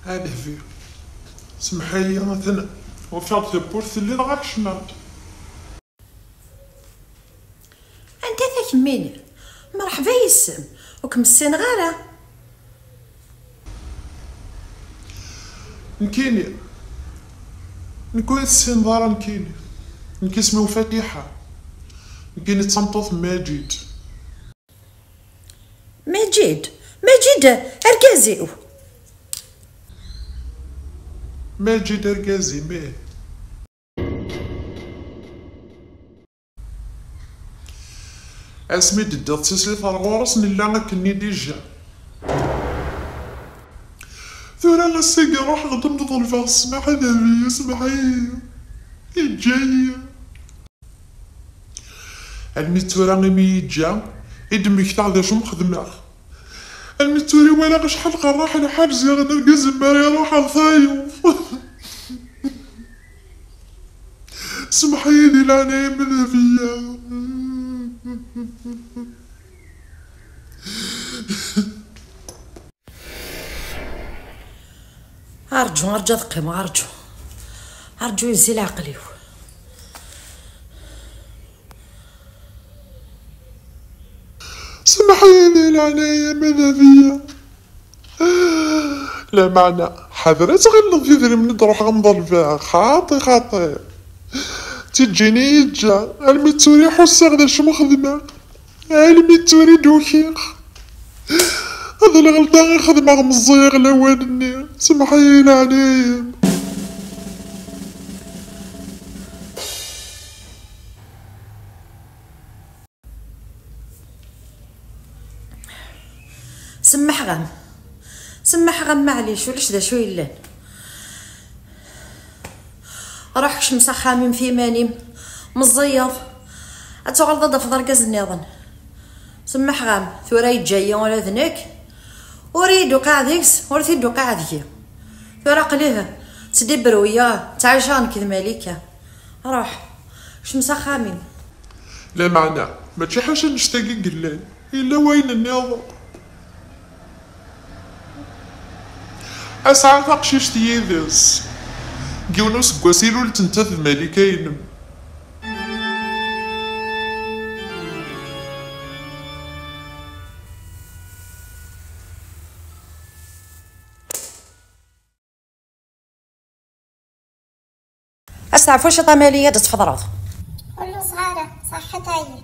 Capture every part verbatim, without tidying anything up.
A Lehbi, semmeḥ-iyi, atan ufiɣ-d tawwurt telli dɣa kecmeɣ-d. Anta-t akemmini? Mreḥba yes-m, ur kem-ssineɣ ara. Nekkini, nekk ur yi-tessineḍ ara nekkini. Nekk isem-iw Fatiḥa. Nekkini d tameṭṭut n Maǧid. Maǧid, Maǧid, argaz-iw. Maǧid argaz-im, ih. Asmi d-teddiḍ d tislit ar ɣur-s nella akken i d-ijja. Tura ass-agi ruḥeɣ-d am ḍelbeɣ ssmaḥ a Dehbiya, semmeḥ-iyi. Yeǧǧa-yi. Almi d tura imi yeǧǧa, i d-mmektaɣ d acu m-xedmeɣ. Almi d tura i walaɣ acḥal qerraḥ lḥal ziɣen argaz-im ara iruḥ ar tayeḍ. Semmeḥ-iyi di leɛnaya-m a Dehbiya. Arǧu, arǧu ad qqimeɣ, arǧu. Arǧu yezzi leɛqel-iw. Semmeḥ-iyi di leɛnaya-m a Dehbiya. Lameɛna, ḥader ad tɣileḍ d idrimen i d-ruḥeɣ mḍelbeɣ, xaṭi, xaṭi. Tiǧǧin i yeǧǧa, almi d tura i ḥusseɣ d acu m-xedmeɣ. Almi d tura i d-ukiɣ. D lɣelṭa i xedmeɣ meẓẓiyeɣ lawan-nni. Semmeḥ-iyi leɛnaya-m. Semmeḥ-am. Semmeḥ-am, maɛlic, ulac d acu yellan. Ruḥ kcem s axxam-im f iman-im. Meẓẓiyeḍ. Ad tuɣaleḍ ad d-tafeḍ argaz nniḍen. Semmeḥ-am, tura yeǧǧa-yi ula d nekk. Ur iyi-d-uqiɛ deg-s, ur t-id-uqiɛ deg-i. Tura aql-i ttdibruyeɣ, ttɛiceɣ nekk d Malika. Ruḥ, kcem s axxam-im. Lameɛna, mačči ḥaca annect-agi i yellan, yella wayen nniḍen. Asɛa taqcict yid-s. Deg yiwen useggas i lulent netta d Malika-inem. Asteɛfu ciṭ a Mali, ad d-tfeḍreḍ. Ur lluẓeɣ ara, ṣaḥḥa-yi.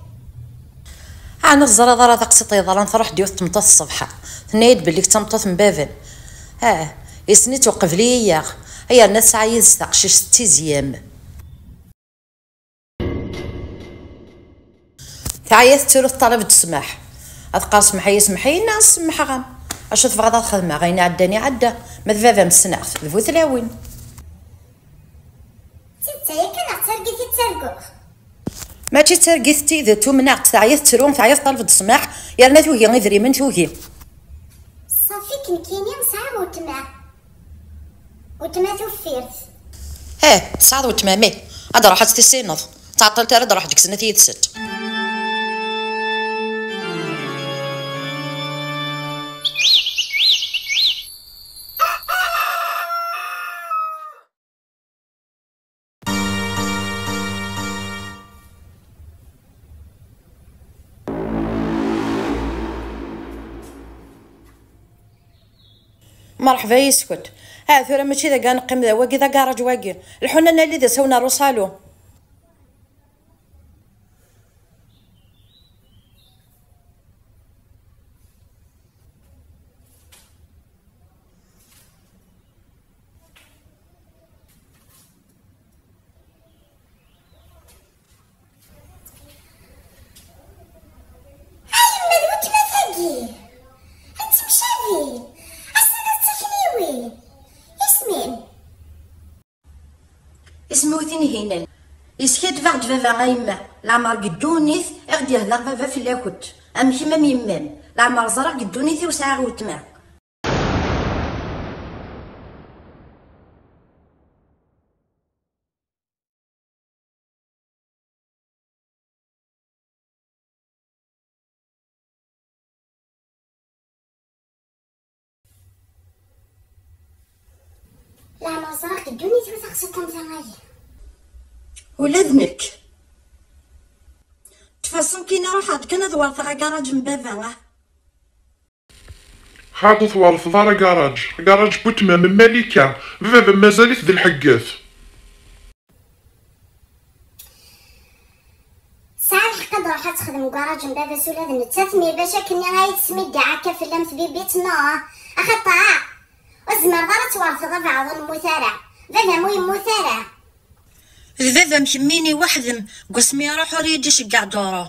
Ɛni ur teẓriḍ ara taqsiṭ yeḍran, truḥ-d yiwet n tmeṭṭut ṣṣbeḥ, tenna-yi-d belli d tameṭṭut n baba-m. Ah, yessen-itt uqbel i yi-yaɣ, yerna tesɛa yid-s taqcict d tizyam. Teɛya tettru teṭṭalab-d ssmaḥ. Ad qqar semmeḥ-iyi, semmeḥ-iyi, neɣ semmeḥeɣ-am. Acu tebɣiḍ ad xedmeɣ? Ayen iɛeddan iɛedda. Ma d baba-m ssneɣ-t, d bu tlawin. D tidet aya kan neɣ d targit i ttarguɣ? Mačči d targit, d tidet, umneɣ-tt, teɛya tettru, teɛya teṭṭalab-d ssmaḥ, yerna tugi idrimen, tugi. Ṣafi, nekkini sɛiɣ weltma. Weltma tuffirt. Eh, tesɛiḍ weltma, mih? Ad d-ruḥ ad tt-tissineḍ. Ur ttɛeṭṭilet ara ad d-ruḥ deg snat yid-sent. Merḥba yes-kent. Ha, tura mačči d aga neqqim da, wagi d agaṛaǧ wagi. Lḥu ad nali d asawen ar uṣalu. A yemma d weltma-tagi, ad ttemcabin, ass-a d tikniwin. Isem-im? Isem-iw Tinhinan. Yeskaddeb-aɣ-d baba a yemma, leɛmer deg ddunit i ɣ-d-yehder baba fell-akent, am kemm am yemma-m, leɛmer ẓriɣ deg ddunit-iw sɛiɣ weltma. Leɛmer ẓriɣ deg ddunit-iw taxsayt am ta-ayi. Ula d nekk. De toute façon, kini ruḥeɣ-d kan ad werteɣ agaṛaǧ n baba. Ḥaḍu twerfeḍ ara agaṛaǧ. Agaṛaǧ n wetma-m n Malika. Baba mazal-it d lḥegget. Tesɛa lḥeqq ad d-ruḥ ad texdem deg ugaṛaǧ n baba-s ula d nettat, mi bac akken-nni ay tesmiddiɛ akka fell-am tbibit, neɣ? Axaṭer ur tzemreḍ ara ad twerteḍ abeɛḍu n mmut ara. Baba-m ur yemmut ara. D baba-m kemmini weḥd-m, deg wasmi iruḥ ur iyi-d-iceggeɛ duru.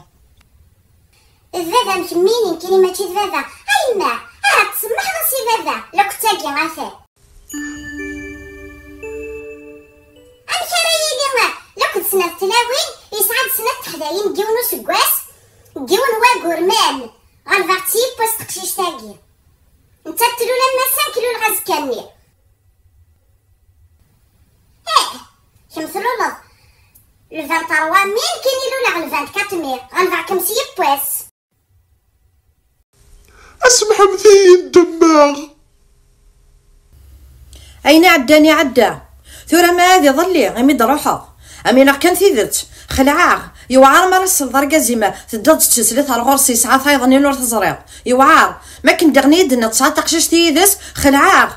D baba-m kemmini, nekkini mačči d baba. A yemma, ahat tsemmeḥeḍ-as i baba, lakuttagi atan. Amek ara yili lakked snat tlawin, yesɛa-d snat teḥdayin deg yiwen useggas, deg yiwen wagur, man ɣelbeɣ-tt yiwwas teqcict-agi. Nettat tlul am ass-a, nekk luleɣ azekka-nni. Eh, kemm tluleḍ le vingt-trois mai, nekkini luleɣ le vingt-quatre mai, ɣelbeɣ-kem s yiwwas. Asemḥemt-iyi, ddemmeɣ. Ayen iɛeddan iɛedda. Tura ma ad iḍelli imi d-ruḥeɣ, am ilaq kan tidet. Xelɛeɣ. Yewɛer mi ara tesleḍ argaz-im teddiḍ d teslit ar ɣur-s yesɛa tayeḍ-nni ur teẓriḍ. Yewɛer. Mi akken diɣen i yi-d-tenniḍ tesɛa taqcict yid-s, xelɛeɣ.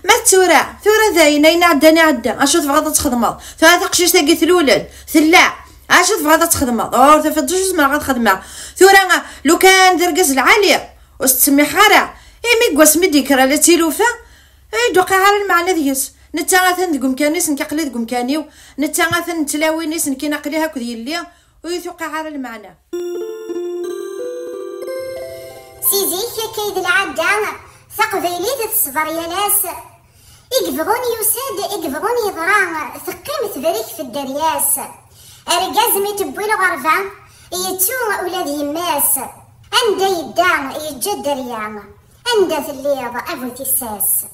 Ma d tura, tura dayen, ayen iɛeddan iɛedda. Acu tebɣiḍ ad txedmeḍ? Tura taqcict-agi tlul-d, tella. Acu tebɣiḍ ad txedmeḍ? Ur tufiḍ d acu zemreɣ ad xedmeɣ. Tura, lukan d argaz lɛali, ur s-ttsemmiḥeɣ ara. Imi deg wasmi d-yekker ala d tilufa, ur d-tuqiɛ ara lmeɛna deg-s. Netta atan deg umkan-is, nekk aql-i deg umkan-iw. Netta atan d tlawin-is, nekkini aql-i akked yelli. Ur yi-tuqiɛ ara lmeɛna. Si zik akka i d lɛadda, taqbaylit teṣber yal ass. I yebɣun yusa-d, i yebɣun yeḍra, teqqim tebrek f dderya-s. Argaz mi tewwi lɣerba, yettu ula d yemma-s. Anda yedda, yeǧǧa dderya. Anda telliḍ, a bu tissas.